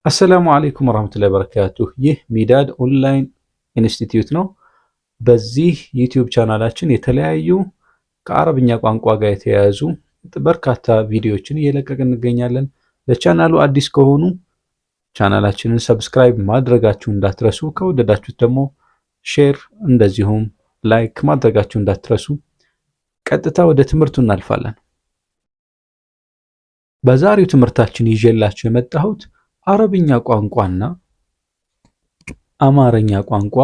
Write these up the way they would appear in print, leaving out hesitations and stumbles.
السلام عليكم ورحمة الله وبركاته። ይህ ሚዳድ ኦንላይን ኢንስቲትዩት ነው። በዚህ ዩቲዩብ ቻናላችን የተለያዩ ከአረብኛ ቋንቋ ጋር የተያያዙ በርካታ ቪዲዮዎችን እየለቀቅን እንገኛለን። ለቻናሉ አዲስ ከሆኑ ቻናላችንን subscribe ማድረጋችሁ እንዳትረሱ፣ ከወደዳችሁት ደግሞ share እንደዚሁም like ማድረጋችሁ እንዳትረሱ። ቀጥታ ወደ ትምህርቱ እናልፋለን። በዛሬው ትምህርታችን ይዤላችሁ የመጣሁት አረብኛ ቋንቋና አማርኛ ቋንቋ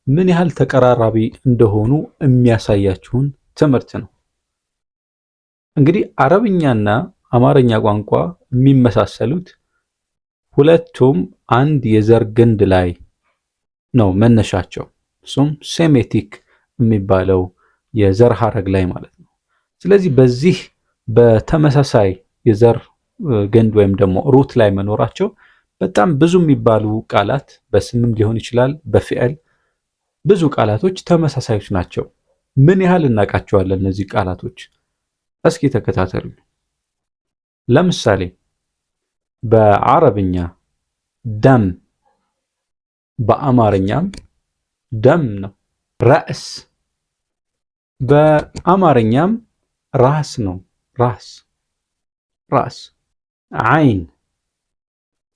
ምን ያህል ተቀራራቢ እንደሆኑ የሚያሳያችሁን ትምህርት ነው። እንግዲህ አረብኛና አማርኛ ቋንቋ የሚመሳሰሉት ሁለቱም አንድ የዘር ግንድ ላይ ነው መነሻቸው፣ እሱም ሴሜቲክ የሚባለው የዘር ሀረግ ላይ ማለት ነው። ስለዚህ በዚህ በተመሳሳይ የዘር ግንድ ወይም ደግሞ root ላይ መኖራቸው በጣም ብዙ የሚባሉ ቃላት በስምም ሊሆን ይችላል፣ በ فعل ብዙ ቃላቶች ተመሳሳዮች ናቸው። ምን ያህል እናውቃቸዋለን እነዚህ ቃላቶች? እስኪ ተከታተሉ። ለምሳሌ በአረብኛ ደም፣ በአማርኛም ደም ነው። رأس በአማርኛም ራስ ነው። ራስ ራስ። عين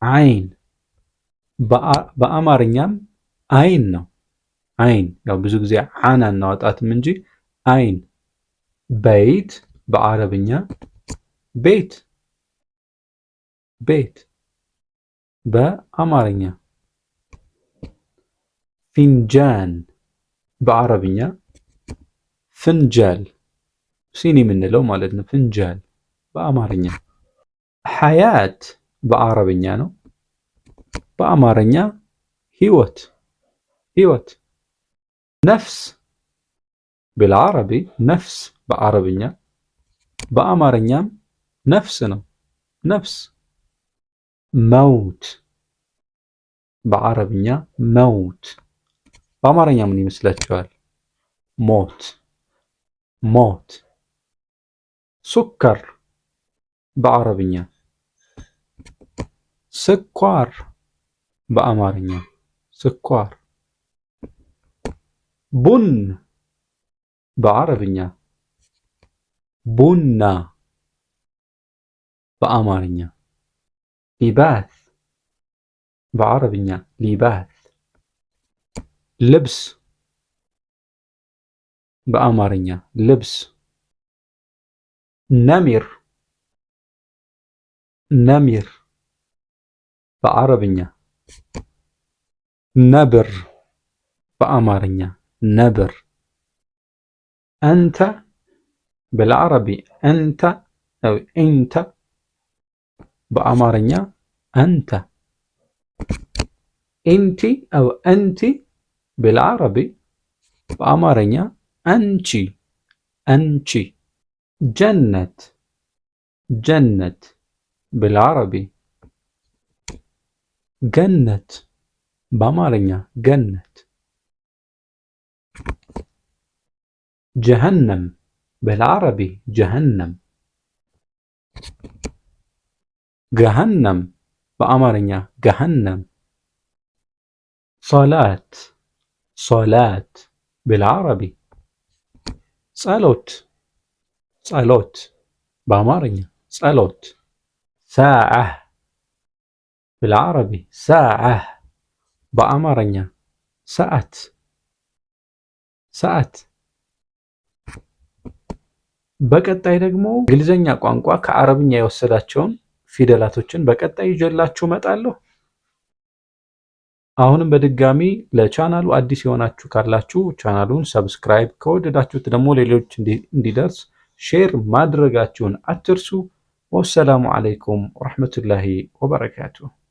عين በአማርኛም አይን ነው። አይን ያው ብዙ ጊዜ ዓን አናወጣትም እንጂ አይን። بيت በአረብኛ ቤት ቤት በአማርኛ። فنجان በአረብኛ ፍንጃል ሲኒ የምንለው ማለት ነው። فنجان በአማርኛ። حياة በአረብኛ ነው። በአማርኛ ህይወት ህይወት። نفس بالعربي نفس በአረብኛ፣ በአማርኛም ነፍስ ነው። ነፍስ። موت በአረብኛ موت፣ በአማርኛ ምን ይመስላችኋል? ሞት ሞት። سكر በአረብኛ ስኳር፣ በአማርኛ ስኳር። بن በአረብኛ ቡና፣ በአማርኛ። لباس በአረብኛ لباس። ልብስ በአማርኛ ልብስ። نمر نمر በአረብኛ። ነብር በአማርኛ ነብር። أنت بالعربي أنت أو إنت በአማርኛ አንተ። إنتِ أو أنتِ بالعربي በአማርኛ አንቺ አንቺ። جنة جنة بالعربي ገነት በአማርኛ ገነት። جهنم بالعربي جهنم ገሃነም በአማርኛ ገሃነም። صلاة صلاة بالعربي ጸሎት ጸሎት በአማርኛ ጸሎት። ساعة بالعربي ساعة በአማርኛ ሰዓት ሰዓት። በቀጣይ ደግሞ እንግሊዘኛ ቋንቋ ከአረብኛ የወሰዳቸውን ፊደላቶችን በቀጣይ ይዤላችሁ እመጣለሁ። አሁንም በድጋሚ ለቻናሉ አዲስ የሆናችሁ ካላችሁ ቻናሉን subscribe፣ ከወደዳችሁት ደግሞ ሌሎች እንዲደርስ share ማድረጋችሁን አትርሱ። والسلام عليكم ورحمة الله وبركاته።